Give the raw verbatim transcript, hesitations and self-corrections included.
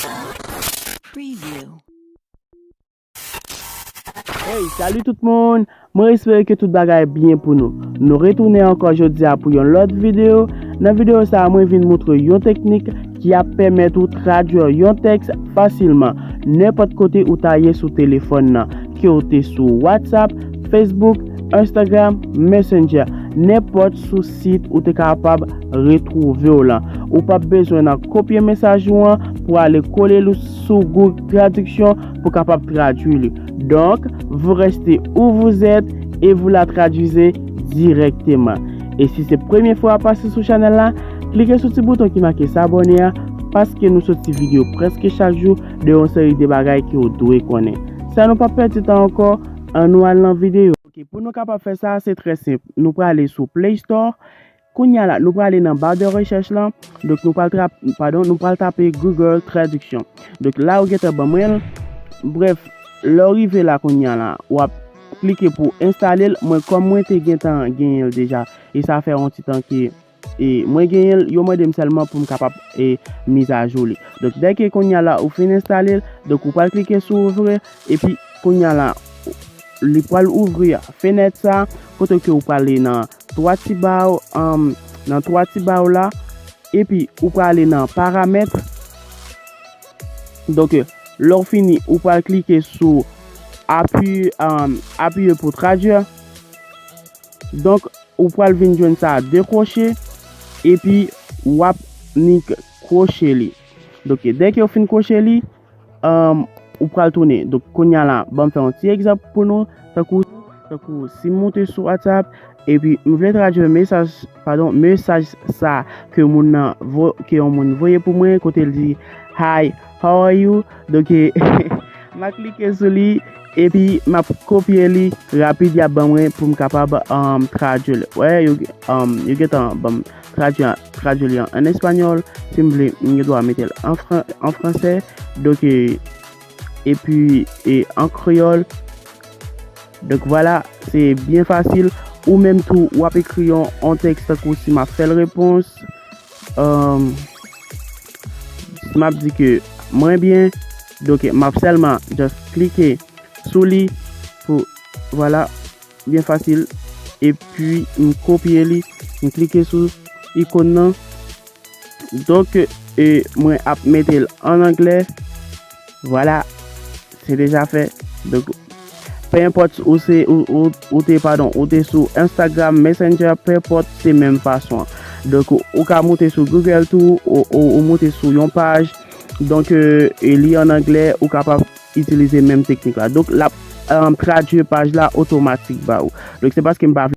Preview. Hey, salut tout moun! Mwen espere ke tout bagay byen pou nou. Nou retounen ankò jodi a pou yon lòt videyo. Nan videyo sa a, mwen vin montre yon teknik ki ap pèmèt ou tradui yon tèks fasilman, nenpòt kote ou ta ye sou telefòn nan, ke w te sou WhatsApp, Facebook, Instagram, Messenger, nenpòt sou sit ou te kapab retwouve w lan. Ou p ap bezwen nan kopye mesaj ou an pou ale kole l sou Google Traduction pou kapab tradui li. Donc, vous restez où vous êtes et vous la traduisez directement. E si se premye fwa w ap pase sou chanèl la, klike sou ti bouton ki make s'abonner a, paske nou soti videyo prèske chak jou de yon seri de bagay ke w dwe konnen. San nou pa pèdi tan ankò, ann nou al nan videyo. Ok, pou nou kapab fè sa, se trè senp. Nou prale sou Play Store. Kounye a la, nou prale nan ba de rechèch lan. Donk, nou pral trap-, padon, nou pral tape Google Traduction. Donk, la, ou gentan ban mwen l. Brèf, lè w rive la kounye a la, w ap klike pou enstale l. Mwen, kòm mwen te gentan genyen l deja, e sa fè yon ti tan ke, e, mwen genyen l, yo mande m sèlman pou m kapab, e, mizajou li. Donk, dèke kounye a la, ou fin enstale l, donk, ou pral klike sou ouvrir, epi kounye a la, li pral ouvri fenèt sa, kote ke ou prale nan twa ti ba, um, nan twa ti ba la, epi ou prale nan paramèt. Donk, lè w fini, ou pral klike sou apui-, um, appuyer pour traduire. Donk, ou pral vin jwenn sa de kwoche, epi w ap nik kwoche li. Donk, dèke w fin kwoche li, um, ou pral tounen. Donk, kounye a la, ban m fè yon ti egzanp pou nou. Tankou, tankou, si m moute sou WhatsApp, epi m vle tradui mesaj, padon, mesaj sa ke moun nan vo-, ke yon moun voye pou mwen, kote l di, "Hi, how are you?" Donk, m a klike sou li, epi m ap kopye li rapid, y ap ban mwen pou m kapab, um, tradui l. Wè, yo, um, yo gentan ban m tradui, tradui li an, an espanyòl. Si m vle, m gen dwa mete l an fran-, an fransè. Donk, e, epi, e, an kreyòl. Donk, vwala, se byen fasil. Ou menm tou, w ap ekri yon, yon tèks tankou si m ap fè l repons. Um, si m ap di ke mwen byen, donk, m ap sèlman just klike sou li pou, vwala, byen fasil. Epi, m kopye li, m klike sou ikòn nan. Donk, e, mwen ap mete l an anglè. Vwala, se deja fè. Donk, pe enpòt ou se, ou, ou, ou te, padon, ou te sou Instagram, Messenger, pe enpòt, se menm fason an. Donk, ou, ou ka moute sou Google tou, ou, ou, ou moute sou yon paj. Donk, e, e li an anglè, ou kapab itilize menm teknik la. Donk, l ap, um, tradui paj la otomatik ba ou. Donk, se paske m pa vle